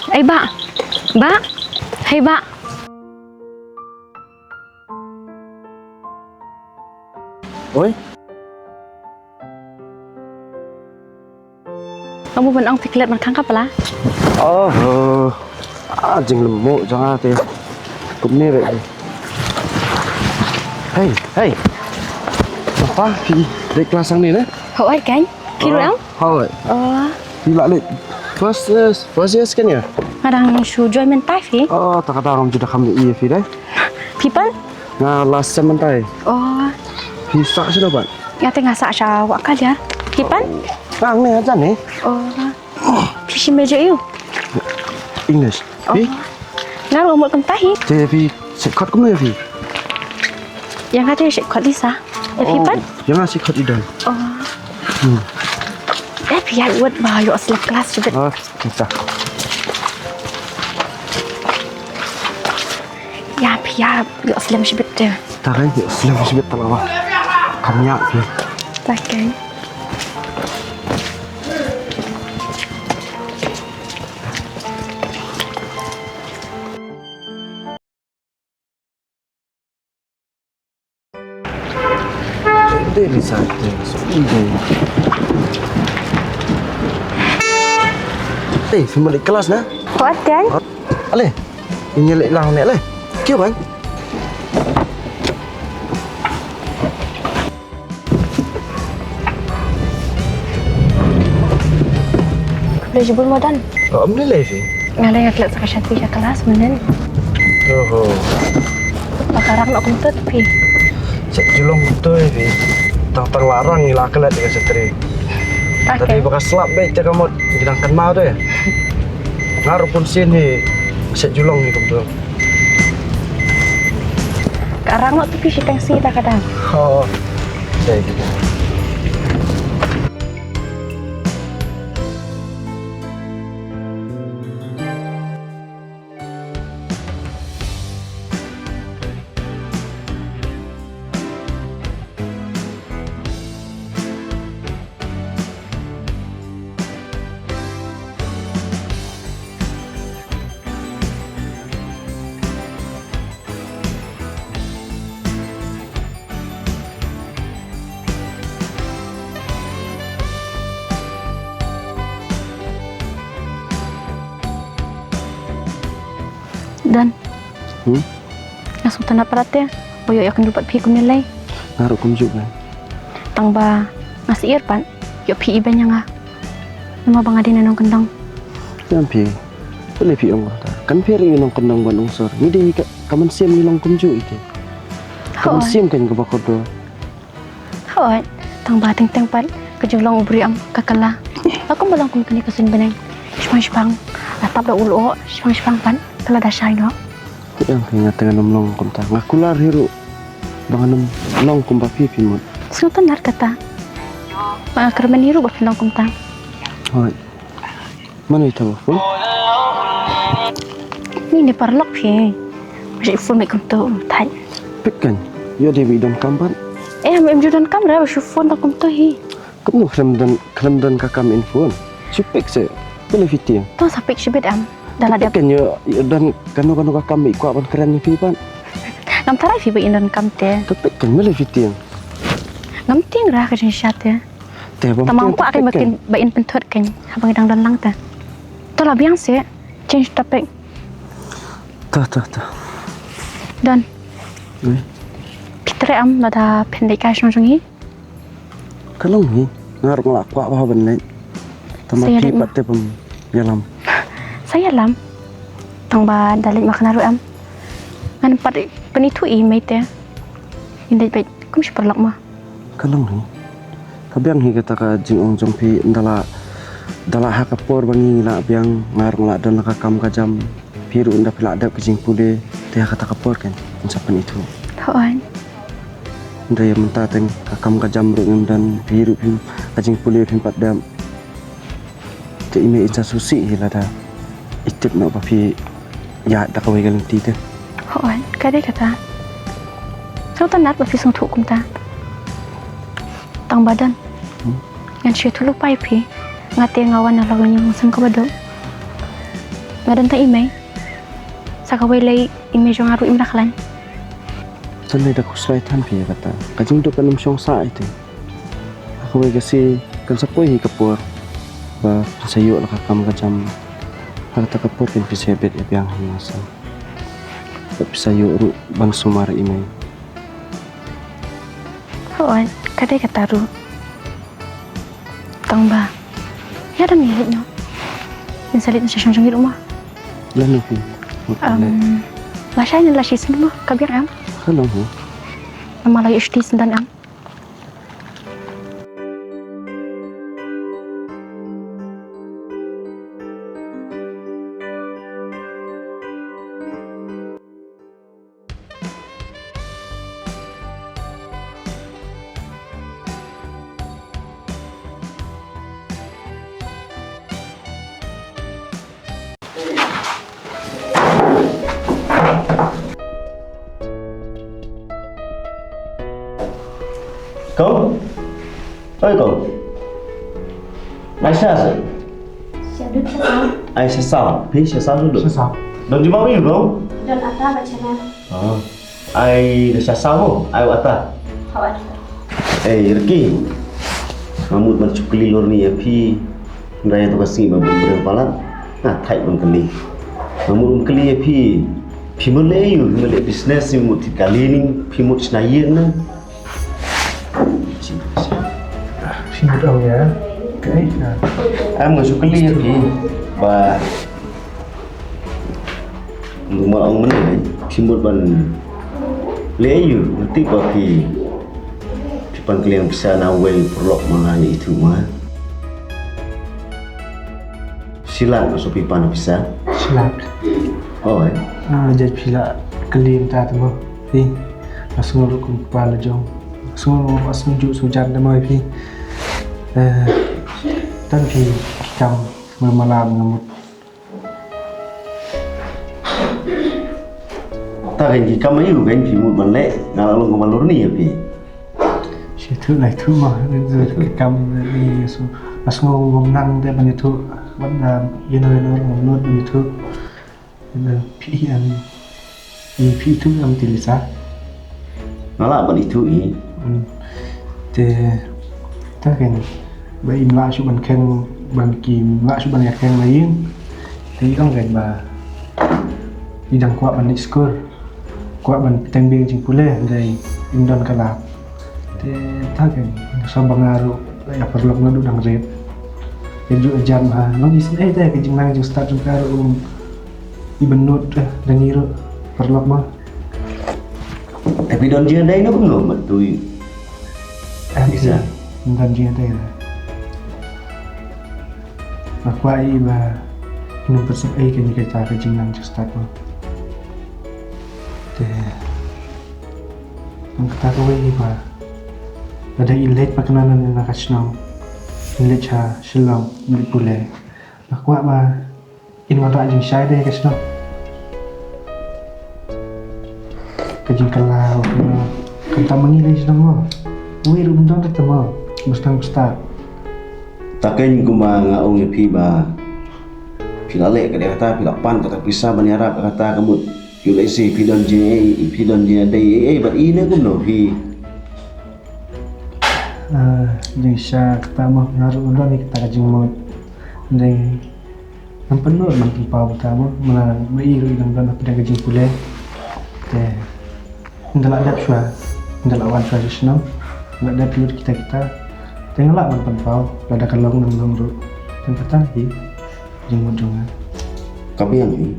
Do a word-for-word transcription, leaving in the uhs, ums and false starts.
Ei, Bah. Bah. Hei, Bah. Oi. Kamu ban ong phi klet man khang ka pala? Oh, eh, ah, jinglem mo jong nga te. Kumne re. Hey, hey. Apa phi dei klas hangne ne? Hooid kan? Phi ruh em? Hooid. Oh. Phi lah leh first, eh, first year, second year? Nga dang shu join mynta phi. Oh, ta ka dang ju da kham ïa phi dei. Phi pat? Nga last sem mynta. Oh. Phi sah shano pat? Nga te nga sah sha Wah Kalia. Phi pat? Nga hangne hajan ne. Oh. Phi shi major ïa u? English. Oh. Phi? Nga ruh mut kumta hi. Te phi shait khot kumno ïa phi? Ïa nga te shait khot Lisa. Ïa phi pat? Ïa nga shait khot Idan. Oh. Hmm. Eh, phi ïa wad ba ïoh slem klas shibit. Oh, kumta. Ïa phi ïa ïoh slem shibit te. Ta ka ïoh slem shibit ta la ba. Kam ïa phi. Ta ka. Dei Lisa, dei, so, dei. Dei, phi mut leit klas na? Ko atian? Ale, ini leit lang ne ale. Kyo ban? Khublei shibun mo Don. Oh, ym lei lei phi. Nga lei nga klet sa ka shatei sha klas mynnin. Oho. Ba ka rang noh kumto phi. Shet ju long kumto phi. Tang tang la rang ngi la klet ïa ka shatei. Tadi ba ka slap beit te ka mut ngi dang kynmaw te. Nga ruh bun sien hi shet ju long hi kumto. Ka rang noh tu phi shiteng si ta ka dang. Oh. Dei. Don. Hmm? Nga sngewtynnat palat te ba ïoh ïakynduh bad phi kumne lei. Nga ruh kumjuh lei. Tang ba nga sngewthuh pat ïoh phi ibeiñ ïa nga. Namar ba nga dei na nongkyndong. Ïa phi. Balei phi ong kata? Kan pher ïa u nongkyndong bad u nongsor. Ngi dei ka, ka mynsiem ngi long kumjuh ïa ki. Ka mynsiem kan kaba kordor. Hooid, tang ba teng teng pat ka jinglong u briew em ka kylla. Ka kum ba long kum kane ka suiñ bneng. Shipang shipang la tap da u lyoh, shipang shipang pat ka la da shai noh. Ïa nga te ngan ym long kumta. Nga kular hi ruh ba ngan ym long kumba phi phi mut. Sngewtynnat kata. Ba nga kyrmen hi ruh ba phi long kumta. Hooid. Mano ita ba phone? Ni ne paralok phi. Ba shu phone mai kumto um thait. Pick kan. Ïoh dei ba i donkam pat. Eh, em ju donkam re ba shu phone tang kumto hi. Kumno khlem don, khlem don ka kam in phone. Shu pick se. Balei phi tieng? To sa pick shibit am. Da la dep. Pick kan ïoh, ïoh don kano kano ka kam ba i kwah ban kren ïa phi pat. Ngam tharai phi ba in donkam te. To pick kan balei phi tieng? Ngam tieng ra ka jingshisha te. Te bym tieng. Tang ba nga kwah kein ba in pynthut kein haba ngi dang don lang te. To la biang seh. Change topic. To, to, to. Don. Oi. Phi treh am lada phin leit kai shnong jong ngi? Ka long hi. Nga ruh nga la kwah bha ban leit. Tang ba phi pat te bym ïalam. Sa ïalam. Tang ba da leit ma kane ruh em. Ngan pat pynithuh ïa i mei te. Ngin leit beit kum shi paralok ma. Ka long hi. Ka biang hi kata ka jingong jong phi, ynda la, da la ha ka por ba ngi la biang, nga ruh nga la don la ka kam ka jam, phi ruh ynda phi la dep ka jingpule, te ha kata ka por kan, yn sa pynithuh. Hooid. Ynda ïa mynta teng ka kam ka jam ruh ngim don, phi ruh phim, ka jingpule phim pat dep. Te i mei in sa sngewsih hi lada i tip noh ba phi ïaid da kawei ka lynti te. Hooid, ka dei kata. Sngewtynnat ba phi sngewthuh kumta. Tang ba don. Hmm? Ngan shu ïathuh lypa ïa phi. Nga te nga wan na la ka ñiewsynei kaba duk. Nga don tang i mei. Sa kawei lei i mei jong nga ruh im da khlaiñ. Tang lei da khuslai than phi ïa kata. Ka jingduk kan ym shong sah ïa te. Ha kawei ka sngi kan sa poi hi ka por ba phin sa ïoh la ka kam ka jam. Ha kata ka por kan phin sa ïabit ïabiang hi nga sa. Ba phin sa ïoh ruh ban sumar i mei. Hooid, ka dei kata ruh. Tang ba ïa dang ïa leit noh. Ngin sa leit noh sha shong jong ngi ruh mo. Lano phi? Um, lashai ne lashisien mo, ka biang em? Ka long ho. Namar la ïoh shisien don em? Kong? Oi, Kong. Ai sha sa? Sha dud sha saw. Ai sha saw. Phi sha saw dud? Sha saw. Don jingmut ïa u, Kong? Don ata bad chana. Ah. Ai da sha saw mo? Ai u ata. Hooid. Ei, Ricky. Nga mut ban shu kylli lor ni ïa phi. Hynrei ïa to ka sngi ba bun briew palat. Nga thait ban kylli. Nga mut ban kylli ïa phi. Phi mut leh aïu, phi mut leh business, phi mut thied kali ne, phi mut shna ïing ne? Phi mut ong ïa kaei? Em, nga shu kylli ïa phi ba, nga ong mynne, phi mut ban leh aïu, nga tip ba phi, phi pan kylliang pisa na uwei u paralok ma nga, ïa ithuh ma nga. Shi lak nga shu phi pan pisa. Shi lak. Oh, eh. Ah, jait phi la kylli mynta te mo. Phi. Nga sngew ruh kum kpa la jong. Nga sngew, nga sngew ju shu jan te mo phi. Eh, tang phi, phi kam, mala mala nga mut. Ta kein ki kam aïu kein phi mut ban leh, nga la long kum ba lor ni ïa phi. Shi tu lai tu ma, ka kam ni su. Nga sngew ngam nang te ban ïathuh, ban, ah, ïa no ïa no ngam nud ban ïathuh. Ïa phi, em, ïa phi ithuh em, te Lisa? Nga lah ban ithuh hi. Hmm. Te, ta kein ba im lah shuh ban kheng, ban kim lah shuh ban ïakheng na ïing. Te i ong kein ba i dang kwah ban leit skul. Kwah ban pynbeit jingpule, hynrei im don ka lad. Te ta kein, sa ba nga ruh ïa paralok naduh dang rit. Ïa ju ïa jan ha. Long isynei te ka jingnang jingstad jong ka ruh, um, i ban nud, eh, da ngi ruh paralok ma. Te phi don jingïadei ne kumno, Mat Tui? Eh, Lisa. Ym don jingïadei. Nga kwah i ba ngin pynsep ei kane ka jingnang jingstad mo. Te nang kata kawei ba lada i leit pat kane na ka shnong, i leit sha Shillong, i leit pule. Nga kwah ba in wanrah jingshai de ka shnong. Ka jingkylla, kumta ma ngi lei shnong mo. Uwei ruh ym don te mo. Mustang mustang. Ta kein kumba nga ong ïa phi ba phi la leh ka dei kata, phi la pan kata pisa ban ïarap kata, ka mut ïoh lehse phi don jingïadei, phi don jingïadei ei ei bad i ne kumno phi. Ah, jingshisha kata mo, nga ruh ym don ïa kata ka jingmut. Dei Ngam pynlut ban pynpaw kata mo, mala ba i ruh i dang don hapdeng ka jingpule. Te ynda la dep shuwa, ynda la wan shuwa sha shnong, la dep lut kita kita. Te nga lah ban pynpaw, lada ka long nang long ruh. Tang kata hi jingmut jong nga. Ka biang hi.